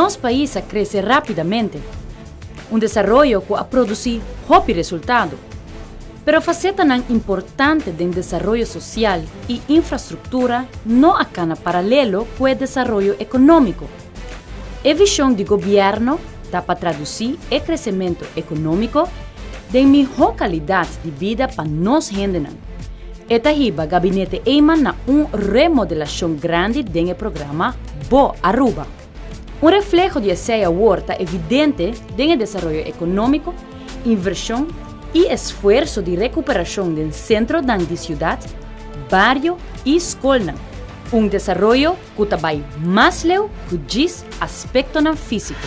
Nos pais a crece rapidamente. Un desaroyo cu a produci hopi resultado. Pero facetanan importante den desaroyo social y infrastructura no a cana paralelo cu e desaroyo economico. E vision di gobierno ta pa traduci e crecemento economico den miho calidad di bida pa nos hendenan. E ta hiba Gabinete Eman na un remodelacion grandi den e programa Bo Aruba. Un refleho di esei awor ta evidente den e desaroyo economico, inversion y esfuerso di recuperacion den centronan di ciudad, bario y scolnan. Un desaroyo ku ta bai mas leu ku djis aspektonan físiko.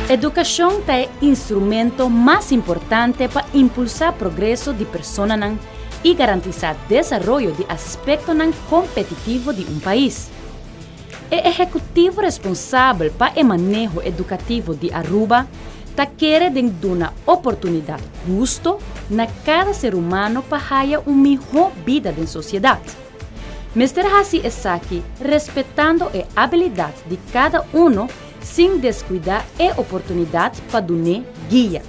Edukashon ta e instrumento mas importante pa impulsá progreso di personanan i garantisá desaroyo di aspektonan kompetitivo di un pais. E ehekutivo responsabel pa e maneho edukativo di Aruba ta kere den duna oportunidat husto na kada ser humano pa haya un mihó bida den sosiedat. Mester hasi esaki respetando e abilidat di kada uno sin deskuidá e oportunidat pa dun'é guia.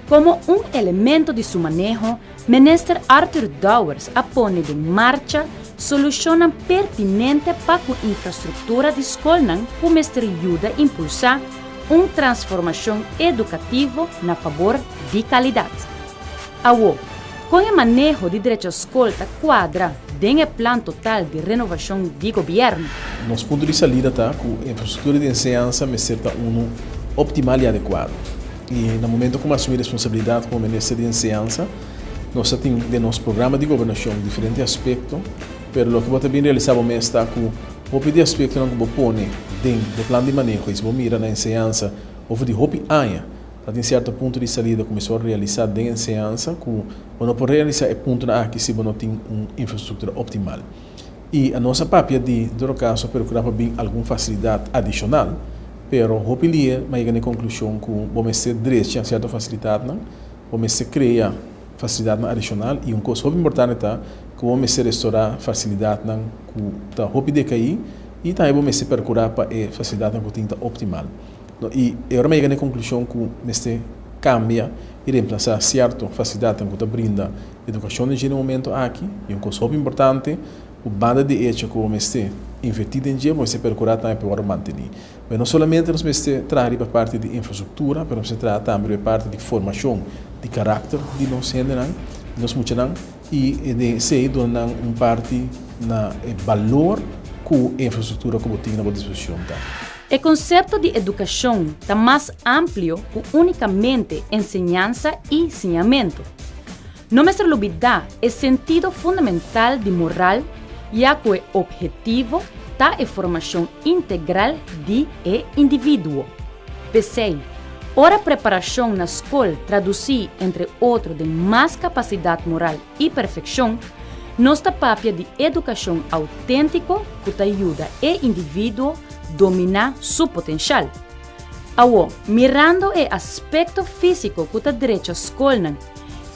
Komo un elemento di su maneho, Minister Arthur Dowers a pone den marcha solushonnan pertinente pa ku infrastruktura di skolnan ku mester yuda impulsá un transformashon edukativo na fabor di kalidat. Awo, kon e maneho di drecha skol ta kuadra den e plan total di renovashon di gobièrnu? Nos punto di salida ta ku infrastruktura di enseñansa mester ta unu optimal i adekuado. I na momento ku mi asumí responsabilidat komo minister di enseñansa, nos a tin den nos programa di gobernashon diferente aspekto, pero loke bo ta bin realisá bo mes ta ku hopi di aspektonan ku bo pone den bo plan di maneho i si bo mira na enseñansa over di hopi aña ta tin sierto punto di salida ku mester wòrdu realisá den enseñansa ku bo no por realisá e puntonan aki si bo no tin un infrastruktura optimal. I nos a papia di, en todo kaso, perkurá pa bin algun fasilidat adishonal. Pero hopi lie m'a yega na e konklushon ku bo mester drecha sierto fasilidatnan, bo mester krea fasilidatnan adishonal i un kos hopi importante ta ku bo mester restorá fasilidatnan ku ta hopi dekaí i tambe bo mester perkurá pa e fasilidatnan ku tin ta optimal. I e ora m'a yega na e konklushon ku mester kambia i remplasá sierto fasilidatnan ku ta brinda edukashon den dje na e momento aki i un kos hopi importante Ku banda di echo ku bo mester invertí den dje, bo mester perkurá tambe pa wòrdu mantení. Pero no solamente nos mester traha riba parti di infrastruktura, pero nos mester traha tambe riba e parti di formashon di karakter di nos hendenan, di nos muchanan, i den esei duna nan un parti na e balor ku e infrastruktura ku bo tin na bo disposishon ta. E konsepto di edukashon ta mas amplio ku únikamente enseñansa i siñamentu. No mester lubidá e sentido fundamental di moral ya ku e ophetivo ta e formashon integral di e individuo. P'esei, ora preparashon na skol tradusí entre otro den mas kapasidat moral i perfekshon, nos ta papia di edukashon outéntiko ku ta yuda e individuo dominá su potenshal. Awor, mirando e aspekto físiko ku ta drecha skolnan,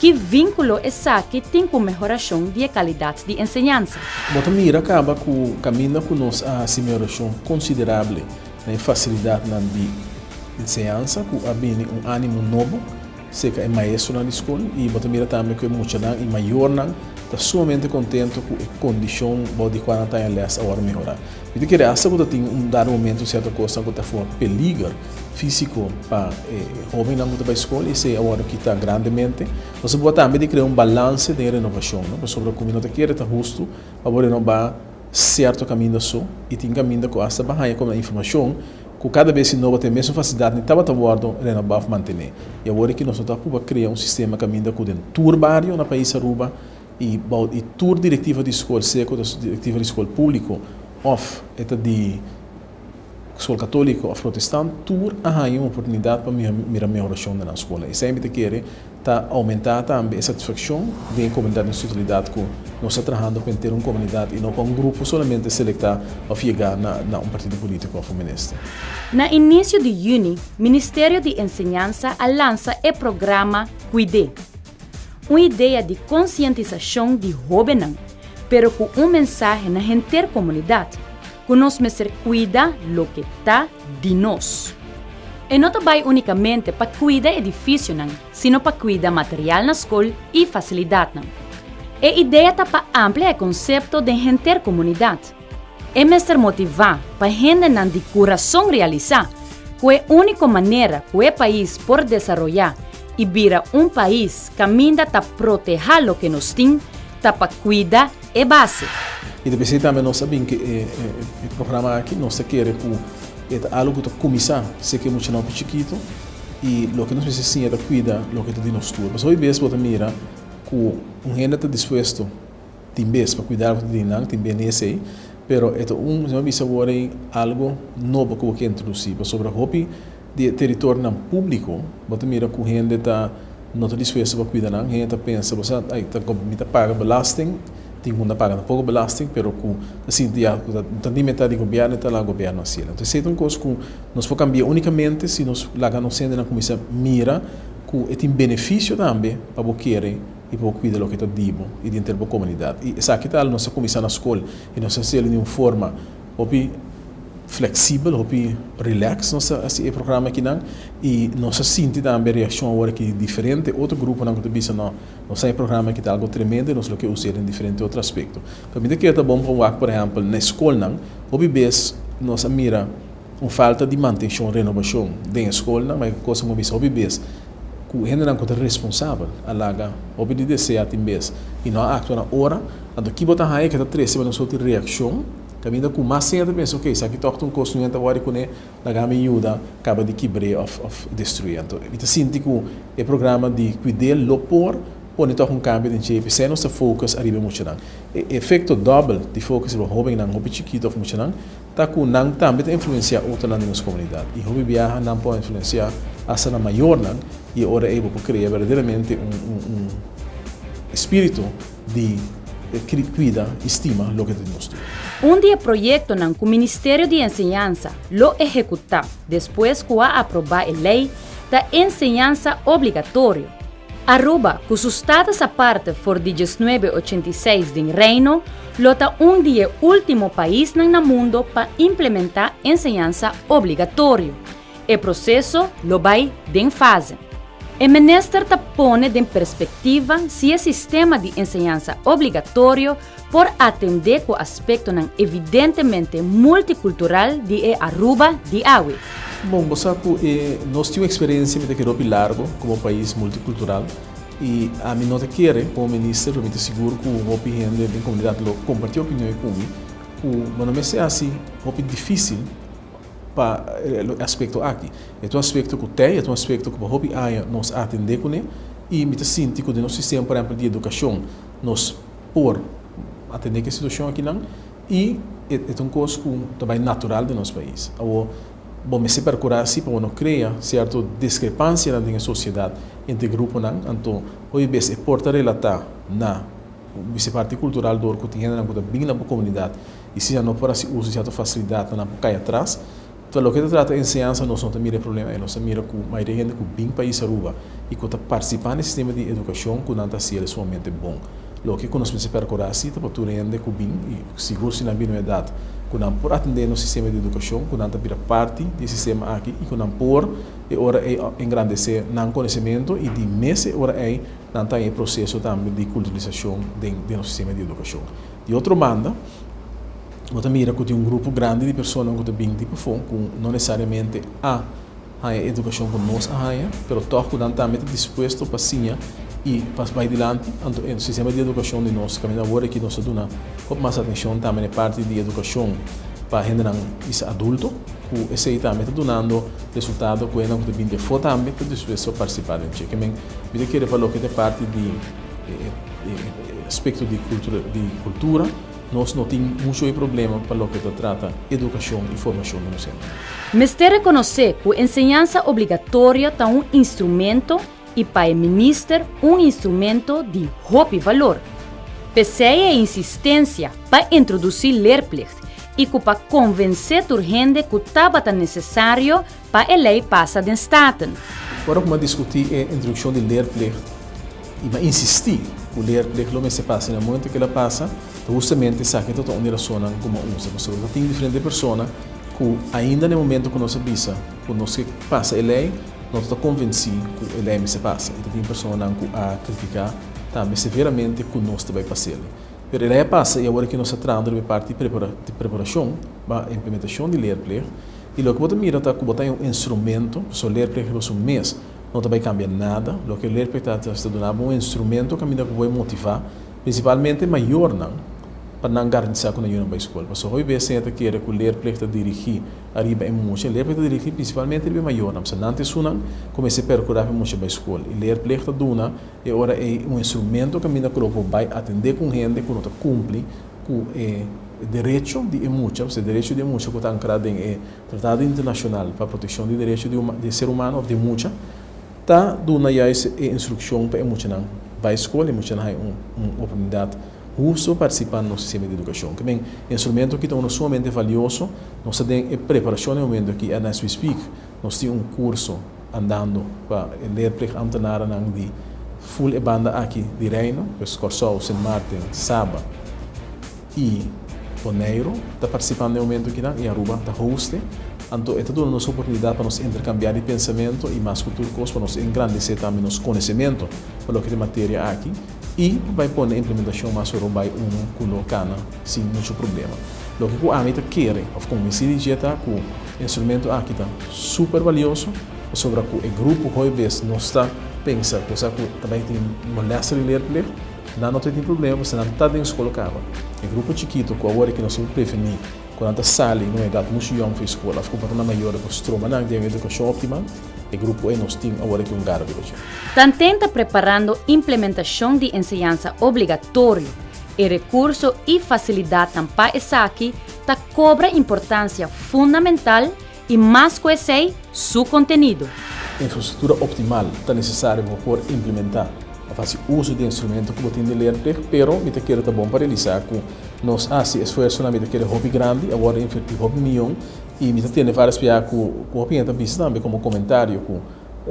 Ki vínkulo esaki tin ku mehorashon di e kalidat di enseñansa? Bo ta mira kaba ku kaminda ku nos a hasi mehorashon konsiderable na e fasilidatnan di enseñansa ku a bini un ánimo nobo serka e maestronan di skol i bo ta mira tambe ku e muchanan i mayornan ta sumamente kontento ku e kondishon bou di kua nan ta haña lès a wòrdu mehorá. Mi ta kere asta ku ta tin un dado momento sierto kosnan ku ta forma peliger físiko pa e hóbennan ku ta bai skol i esei a wòrdu kitá grandemente. Nos a proba tambe di krea un balanse den e renovashon, no? Pasobra ku mi no ta kere ta hustu pa bo renobá sierto kaminda so i tin kaminda ku asta bo haña komo informashon ku kada bes si no bo tin e mesun fasilidat ni tabata wòrdu renobá òf mantené. I awor aki nos no ta proba krea un sistema kaminda ku den tur bario na pais Aruba i bou i tur direktiva di skol, sea ku ta direktiva di skol públiko òf e ta di skol katóliko òf protestant, tur a haña un oportunidat pa mira mehorashon den nan skolnan. Esei mi ta kere ta oumentá tambe e satisfakshon den e komunidat den su totalidat ku nos ta trahando pa henter un komunidat i no pa un grupo solamente selektá òf yegá na un partido polítiko òf un minister. Na inisio di yüni, Ministerio di Enseñansa a lansa e programa Kuid'é. Un idea di konsientisashon di hóbennan. pero ku un mensahe na henter komunidat, ku nos mester kuida loke ta di nos. E no ta bai únikamente pa kuida edifisionan, sino pa kuida material na skol i fasilidatnan. E idea ta pa amplia e konsepto den henter komunidat. E mester motivá pa hendenan di kurason realisá ku e úniko manera ku e pais por desaroyá i bira un pais kaminda ta protehá loke nos tin ta pa kuida e base. I ta p'esei tambe nos a bin ku e programa aki. Nos ta kere ku e ta algu ku ta kuminsá seke muchanan hopi chikitu i loke nos mester siña ta kuida loke ta di nos tur. Pasobra hopi bes bo ta mira ku un hende ta dispuesto Tin bes pa cuida algo di nan, tin bes ni esey, pero e ta un, mi a bisa awor ey, algo nobo cu bo ke introduci, pasobra hopi di e territorionan publico bo ta mira cu hende ta no ta dispuesto pa cuida nan, hende ta pensa bo sa, ay, ta mi ta paga belasting, tin cu no ta paga tampoco belasting, pero cu ta sinti ya cu ta ni meta di gobierno y ta laga gobierno haciel. Entonces esey ta un cos cu nos por cambia unicamente si nos laga nos hendenan cuminsa mira cu e tin beneficio tambe pa bo kere i pa bo kuida loke ta di bo i denter bo komunidat. I esaki tal nos a kuminsá na skol i nos a hasiel di un forma hopi fleksibel, hopi relax nos a hasi e programa akinan i nos a sinti tambe reakshon awor aki di diferente otro gruponan ku ta bisa no, nos sa e programa aki ta algo tremendo i nos lo ke us'é den diferente otro aspekto. Pa mi ta kere ta bon pa wak por ehèmpel na e skolnan hopi bes nos a mira un falta di mantenshon, renobashon den e skolnan, ma e kos ku mi bisa hopi bes ku hendenan ku ta responsabel a laga hopi di desea tin bes i no a aktua na ora, anto ki bo ta haña ke ta trese pa nos otro reakshon kaminda ku mas hende ta pensa ok esaki tòg ta un kos nu hende ta wòri kuné laga mi yuda kaba di kibr'é òf òf destruí. Anto mi ta sinti ku e programa di Kuid'é lo por pone tòg un kambio den dje p'esei nos ta focus ariba e muchanan. E efekto dòbel di focus riba hóbennan hopi chikitu òf muchanan ta ku nan tambe ta influensiá otronan den nos komunidat i hopi biaha nan por influensiá asta nan mayornan i e ora ei bo por krea berdaderamente un un espíritu di kuida i stima loke ta di nos tur. Un di e proyektonan ku Ministerio di Enseñansa lo ehekutá despues ku a aprobá e lei ta enseñansa obligatorio. Aruba, ku su status aparte for di diesnuebe ochenta i seis den Reino, lo ta un di e último paisnan na mundo pa implementá enseñansa obligatorio. E proseso lo bai den fase. E minister ta pone den perspektiva si e sistema di enseñansa obligatorio por atendé ku aspektonan evidentemente multikultural di e Aruba di awe. Bon, bo sa ku e nos tin un eksperensia mi ta kere hopi largo komo pais multikultural i ami no ta kere komo minister pero mi ta sigur ku hopi hende den komunidat lo kompartí opinion ei ku mi ku bo no mester hasi hopi difísil pa e aspekto aki. E ta un aspekto ku tei, e ta un aspekto ku pa hopi aña nos a atendé kuné i mi ta sinti ku den nos sistema por ehèmpel di edukashon nos por atendé ku e situashon akinan i e ta un kos ku ta bai natural den nos pais. Awor, bo mester perkurá si pa bo no krea sierto diskrepansianan den e sosiedat entre gruponan, anto hopi bes e por ta relatá na bisa parti kultural dor ku tin hendenan ku ta bin na bo komunidat i si nan no por hasi uso di sierto fasilidatnan nan por kai atras. Ta loke ta trata enseñansa nos no ta mira e problema ei, nos ta mira ku mayoria hende ku bin pais Aruba i ku ta partisipá na e sistema di edukashon ku nan ta hasi el sumamente bon. Loke ku nos mester perkurá si ta pa tur hende ku bin i sigur si nan bin na un edat ku nan por atendé nos sistema di edukashon, ku nan ta bira parti di e sistema aki i ku nan por e ora ei engrandesé nan konosementu i di mes e ora ei nan ta haña e proseso tambe di kulturalisashon den nos sistema di edukashon. Di otro banda. Bo ta mira ku tin un grupo grandi di personanan ku ta bin di pafó ku no nesariamente a haña e edukashon ku nos a haña, pero tòg ku nan tambe ta dispuesto pa siña i pa bai dilanti. Anto e sistema di edukashon di nos kaminda awor aki nos ta duna hopi mas atenshon tambe na e parti di edukashon pa hendenan bisa adulto, ku esei tambe ta dunando resultado ku hendenan ku ta bin di afó tambe ta dispuesto pa partisipá den dje. Ke men mi ta kere pa loke ta e parti di e aspekto di kultura. Nos no tin mucho e problema pa loke ta trata edukashon i formashon di nos hende. Mester rekonosé ku enseñansa obligatorio ta un instrumento i pa e minister un instrumento di hopi valor. P'esei e insistensia pa introdusí leerplicht i ku pa konvensé tur hende ku tabata nesesario pa e lei pasa den Staten. Ora ku mi a diskutí e introdukshon di leerplicht i mi a insistí. ku leerplicht lo mester pasa i na momento ku el a pasa ta hustamente esaki ta un di rasonnan ku mi a usa pasobra ta tin diferente persona ku ainda na e momento ku nos a bisa ku nos ke pasa e lei no ta konvensí ku e lei mester pasa i ta tin personanan ku a kritiká tambe severamente ku nos ta bai pas'el. Pero e lei a pasa i awor aki nos ta trahando riba e parti di preparashon pa implementashon di leerplicht i loke bo ta mira ta ku bo ta haña un instrumento pasobra leerplicht riba su mes no ta bai kambia nada. Loke leerplicht ta ta duna bo un instrumento kaminda ku bo e motivá prinsipalmente mayornan pa nan garantisá ku nan yunan bai skol. Pasobra hopi bes ta kere ku leerplicht ta dirigí ariba e mucha. Leerplicht ta dirigí prinsipalmente riba e mayornan pasobra nan ta esunnan ku mester perkurá pa e mucha bai skol. I leerplicht ta duna e ora ei un instrumento kaminda ku lo por bai atendé ku un hende ku no ta kumpli ku e derecho di e mucha, pasobra e derecho di e mucha ku ta ankrá den e Tratado Internashonal pa Protekshon di Derecho di di Ser Humano òf di Mucha, ta duna juist e instrukshon pa e muchanan bai skol, e muchanan haña un un oportunidat hustu pa partisipá na nos sistema di edukashon. Ke men, e instrumento aki ta uno sumamente valioso, nos ta den e preparashon na e momento aki, and as we speak, nos tin un kurso andando pa e leerplichtambtenarennan di ful e banda aki di Reino, pues Kòrsou, Sint Maarten, Saba i Boneiru ta partisipando e momento akinan i Aruba ta hoste. Anto e ta duna nos oportunidat pa nos interkambiá di pensamentu i mas ku tur kos pa nos engrandesé tambe nos konosementu pa loke ta e materia aki i pa bai pone implementashon mas ora bai unu ku lo kana sin muchu problema. Loke ku ami ta kere òf konvensí di dje ta ku E instrumento aki ta super balioso pasobra ku e grupo hoy bes no sta pensa ku sa ku ta bai tin molester di leerplicht, nan no ta tin problema pasobra nan ta den skol kaba. E grupo chikito ku awor aki nos ta preveni ku nan ta sali na un edat muchu yong for e skol of ku por ta nan mayor por stroba nan den un edukashon optimal, e grupo ei nos tin awor aki un gara riba dje. Tanten ta preparando implementashon di enseñansa obligatorio, e rekurso i fasilidatnan pa esaki ta kobra importansia fundamental i mas ku esei, su kontenido. Infrastruktura optimal ta nesesario pa por implementá òf hasi uso di e instrumento ku bo tin di leerplicht, pero mi ta kere ta bon pa realisá ku nos a hasi esfuersonan mi ta kere hopi grandi, a wòrdu invertí hopi miyon i mi ta tende vários bia ku ku hopi hende ta bisa tambe komo komentario ku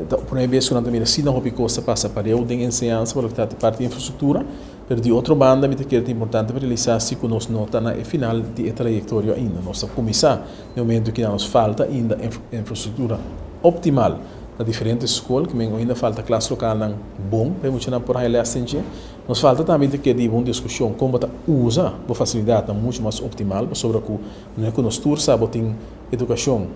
ta promé bes ku nan ta mira asina hopi kos ta pasa pareu den enseñansa pa loke ta parti di infrastruktura. Pero di otro banda mi ta kere ta importante pa realisa si ku nos no ta na e final di e trayektorio ainda. Nos ta kuminsá den momento kina nos falta ainda infrastruktura optimal na diferente skol, ke men ainda falta klas lokalnan bon pa e muchanan por haña lès den dje. Nos falta tambe ta kere hiba un diskushon kon bo ta usa bo fasilidatnan muchu mas optimal pasobra ku no e ku nos tur sa bo tin edukashon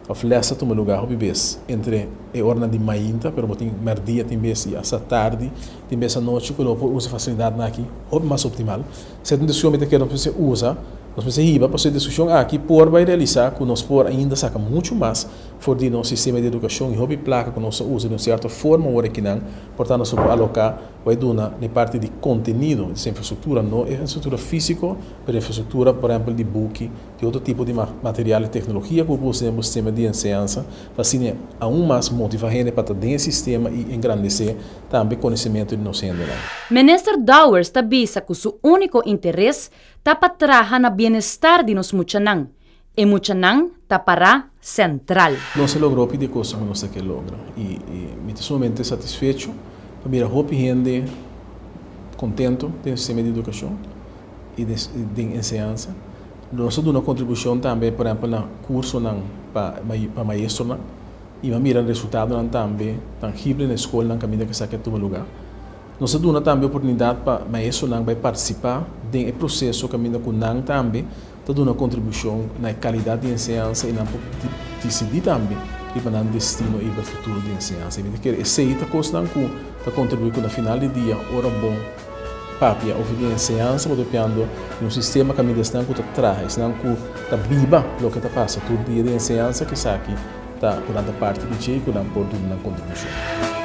Of les ta tuma lugar hopi bes entre e oranan di mainta, pero bo tin merdia tin bes i hasta tardi, tin bes anochi ku lo por usa fasilidatnan aki hopi mas optimal. Esei ta un diskushon mi ta kere nos mester usa, nos mester hiba pasobra e diskushon aki por bai realisa ku nos por ainda saka muchu mas for di nos sistema di edukashon i hopi plaka ku nos ta usa di un sierto forma ora kinan por ta nos lo por aloka bai duna na e parti di kontenido, di infrastruktura, no e infrastruktura fisiko, pero infrastruktura por ehempel di buki. Di otro tipo di material i teknologia ku bo usa den bo sistema di enseñansa pa asina aun mas motivá hende pa ta den e sistema i engrandesé tambe konosementu di nos hendenan. Minister Dowers ta bisa ku su úniko interes ta pa traha na bienestar di nos muchanan. E muchanan ta pará sentral. Nos a logra hopi di e kosnan ku nos ta ke logra i mi ta sumamente satisfecho pa mira hopi hende kontento den e sistema di edukashon i den enseñansa. Nos a duna kontribushon tambe, por ehèmpel, na kursonan pa pa maestronan i a mira resultadonan tambe tangible na e skolnan kaminda ku esaki a tuma lugá. Nos a duna tambe oportunidat pa maestronan bai partisipá den e proseso kaminda ku nan tambe ta duna kontribushon na e kalidat di enseñansa i nan por disidí tambe riba nan destino i riba e futuro di enseñansa. I mi ta kere esei ta kosnan ku ta kontribuí ku na final di dia ora bo Papia over di enseñansa bo ta piando di un sistema kaminda esnan ku ta traha, esnan ku ta biba loke ta pasa tur dia den enseñansa ku esaki ta ku nan ta parti di dje i ku nan por duna nan kontribushon.